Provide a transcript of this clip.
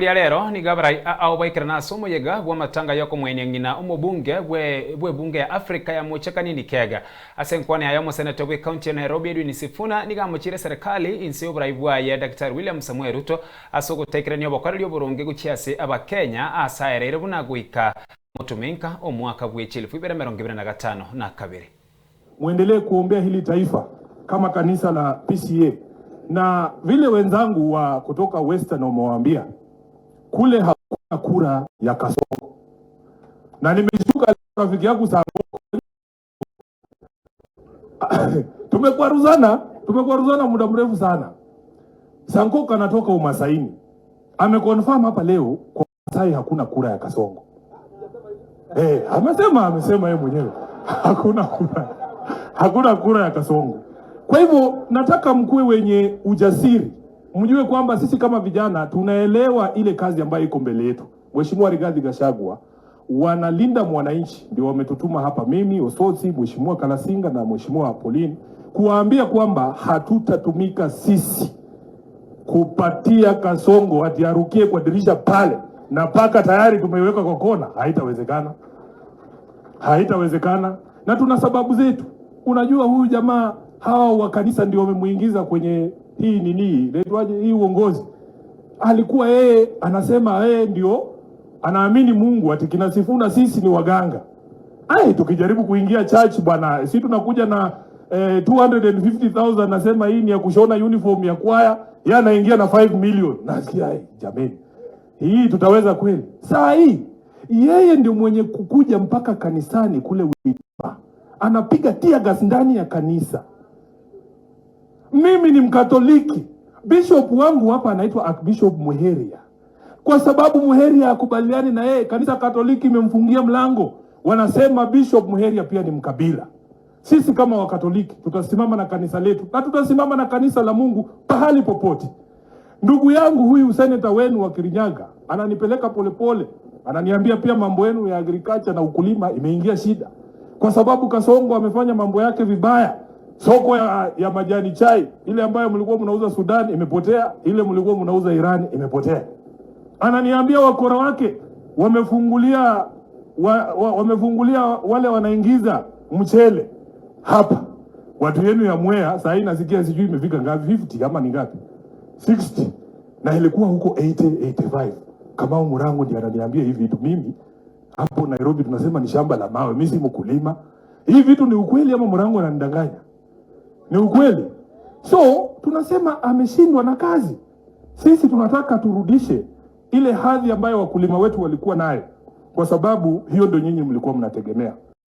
Ria rero nigo abarai ao baikerana ase omoyega bw'amatanga y'okomwenia ng'ina omobunge bwe bw'ebunge ya Africa ya Mocha Kanini Kega. Ase enkwana yaye omoseneta bw'ecounty ya Nairobi Edwin Sifuna nigo amochiire eserekali inse y'oborai bwaye Daktari William Samoei Ruto ase ogotaikerania obokoreri oboronge gochia ase abakenya ase aereire buna goika motumenka omwaka bwe chilifu ibere emerongo ibere na gatano na kabere. Muendelee kuombea hili taifa kama kanisa la PCA na vile wenzangu wa kutoka Western wamewaambia kule hakuna kura ya Kasongo, na nimeshuka rafiki yangu Sango tumekwaruzana muda mrefu sana. Sango kanatoka Umasaini, ameconfirm hapa leo kwa Masai hakuna kura ya Kasongo. Hey, amesema yeye mwenyewe hakuna kura, hakuna kura ya Kasongo. Kwa hivyo nataka mkuwe wenye ujasiri, mjue kwamba sisi kama vijana tunaelewa ile kazi ambayo iko mbele yetu. Mheshimiwa Rigathi Gachagua wanalinda mwananchi, ndio wametutuma hapa, mimi Osotsi, Mheshimiwa Kalasinga na Mheshimiwa Pauline, kuwaambia kwamba hatutatumika sisi kupatia Kasongo ati arukie kwa dirisha pale na paka tayari tumeiweka kwa kona. Haitawezekana, haitawezekana, na tuna sababu zetu. Unajua huyu jamaa hawa wa kanisa ndio wamemuingiza kwenye hii nini inaitwaje hii uongozi. Alikuwa yeye anasema yeye ndio anaamini Mungu, ati kina Sifuna sisi ni waganga. Ai, tukijaribu kuingia church bwana, si tunakuja na 250,000 nasema hii ni ya kushona uniform ya kwaya, yeye anaingia na 5 million. Nasikia ai, jameni, hii tutaweza kweli? Saa hii yeye ndio mwenye kukuja mpaka kanisani kule Witima, anapiga tear gas ndani ya kanisa. Mimi ni Mkatoliki, bishop wangu hapa anaitwa Archbishop Muheria. Kwa sababu Muheria akubaliani na yeye, kanisa Katoliki imemfungia mlango. Wanasema Bishop Muheria pia ni mkabila. Sisi kama Wakatoliki tutasimama na kanisa letu na tutasimama na kanisa la Mungu pahali popote. Ndugu yangu huyu seneta wenu wa Kirinyaga ananipeleka polepole, ananiambia pia mambo yenu ya agriculture na ukulima imeingia shida, kwa sababu Kasongo amefanya mambo yake vibaya. Soko ya majani chai ile ambayo mlikuwa mnauza Sudan imepotea, ile mlikuwa mnauza Iran imepotea. Ananiambia wakora wake wamefungulia wamefungulia wale wanaingiza mchele hapa. Watu yenu ya Mwea saa hii nasikia sijui imefika ngapi, 50 ama ni ngapi, 60, na ilikuwa huko 80 85. Kama Murango ndiye ananiambia hivi vitu. Mimi hapo Nairobi tunasema ni shamba la mawe, mimi si mkulima. Hii vitu ni ukweli ama Murango ananidanganya? Ni ukweli. So tunasema ameshindwa na kazi. Sisi tunataka turudishe ile hadhi ambayo wakulima wetu walikuwa nayo, kwa sababu hiyo ndio nyinyi mlikuwa mnategemea.